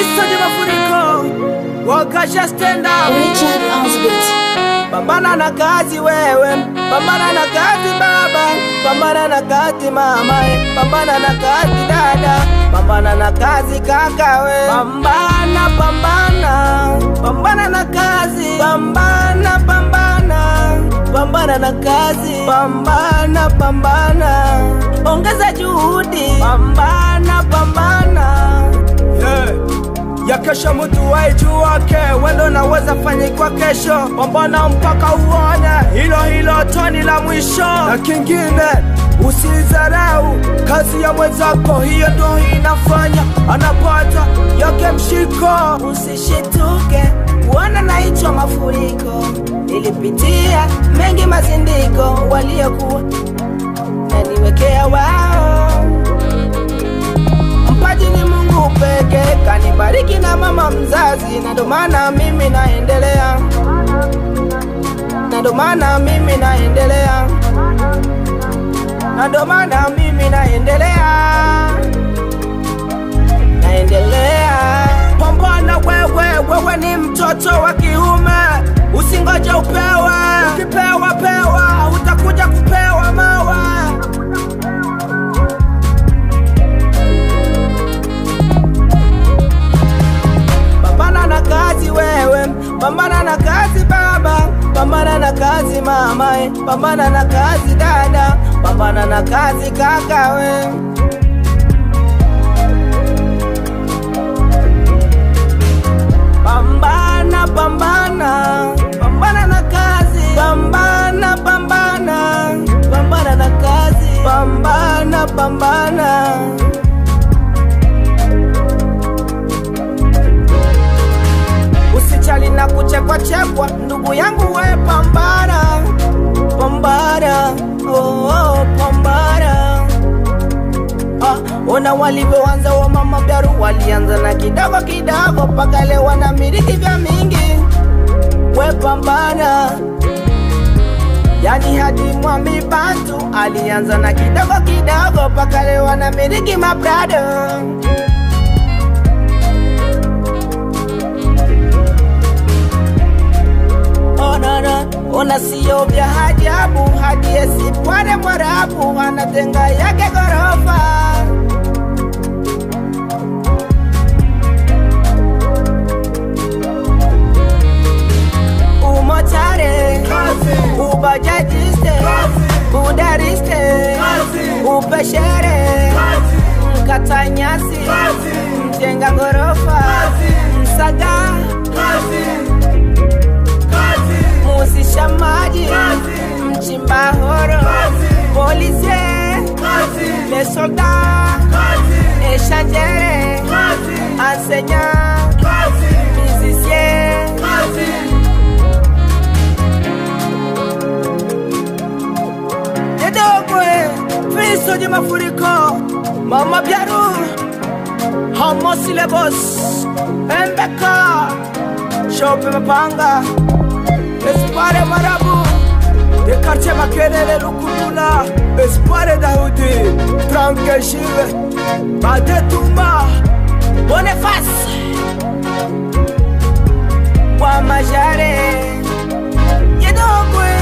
Fiso ni mafuriko, wakasha stand up. Richard Osbit. Pambana na kazi wewe, pambana na kazi baba, pambana na kazi mama, pambana na kazi dada, pambana na kazi kaka we. Pambana, pambana, pambana na kazi, pambana, pambana, pambana na kazi, pambana, pambana, ongeza juhudi, pambana, pambana. Yeah. Ya kesho mtu waijuake, wendo naweza fanyikwa kesho. Pambana mpaka uone hilo hilo toni la mwisho. Na kingine usidharau kazi ya mwenzako, hiyo ndo inafanya anapata yake mshiko. Usishituke kuona naitwa mafuriko, nilipitia mengi mazindiko, waliokuwa naniwekea wao. Mpaji ni Mungu pekee, kanibariki na mama mzazi, na ndo maana mimi naendelea, na ndo maana mimi naendelea, na ndo maana mimi naendelea, naendelea. Pambana wewe, wewe ni mtoto wa kiume, usingoje upewe. Ukipewa pewa, utakuja kupewa mawe. Pambana na kazi wewe, pambana na kazi baba, pambana na kazi mama, pambana na kazi dada, pambana na kazi kaka we. Pambana, pambana, pambana na kazi, pambana, pambana, pambana na kazi, pambana, pambana. Usichali na kuchekwa chekwa, ndugu yangu we, pambana, pambana, oh, oh, pambana. Ah, ona walivyoanza wa mama Byaru, walianza na kidogo kidogo mpaka leo wanamiliki vya mingi. We pambana, yani hadi Mwami Bantu alianza na kidogo kidogo mpaka leo wanamiliki maprado. Ona sio vya ajabu, hadi esipware Mwarabu anatenga yake gorofa. Umotare, ubajajiste, udariste, upeshere, mkata nyasi, mjenga gorofa, msaga, musisha maji, mchimba horo, policier, les soldats, échangeurs, enseignants, musiciens. Yedogwe, Fiso ni mafuriko, Mama Byaru, Hamosi Lebos, Mbeka, Shope Mapanga, Espoir Marabu, de quartier Makerere Lukutuna, Espoir Daoudi, Frank Shive, Badetuma, Boniface, kwa Majare, Yedogwe.